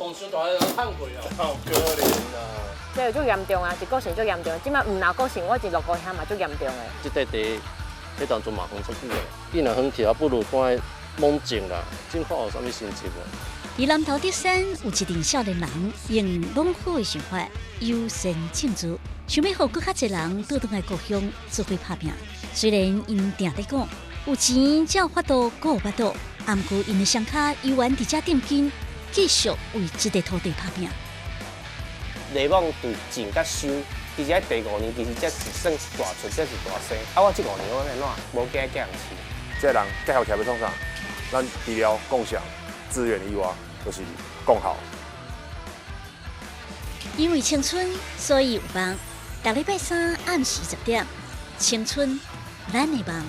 風傷大，燙過啊！好可憐啊！這足嚴重啊，一過身足嚴重。這擺毋若過身，我一落五鄉嘛足嚴重的。這塊地，彼當陣嘛封足久啊，既然放棄啊，不如趕快猛種啦，種看有啥物成績無。佇南投竹山有一陣少年人，用農夫的想法，友善種植，想欲予閣較濟人倒轉來故鄉做伙拍拚。雖然𪜶定咧講有錢才有法度顧腹肚，毋過𪜶的雙跤猶原佇遮釘根，繼續為這塊土地拍拚。犁網對種佮收，其實喺第五年其實才是算大出，才是大生。啊，我這五年我按怎無驚叫人飼。這個人結合起來欲創啥？咱除了共享資源以外，就是共好。因為青春，所以有夢。逐禮拜三暗時10點，青春，咱的夢。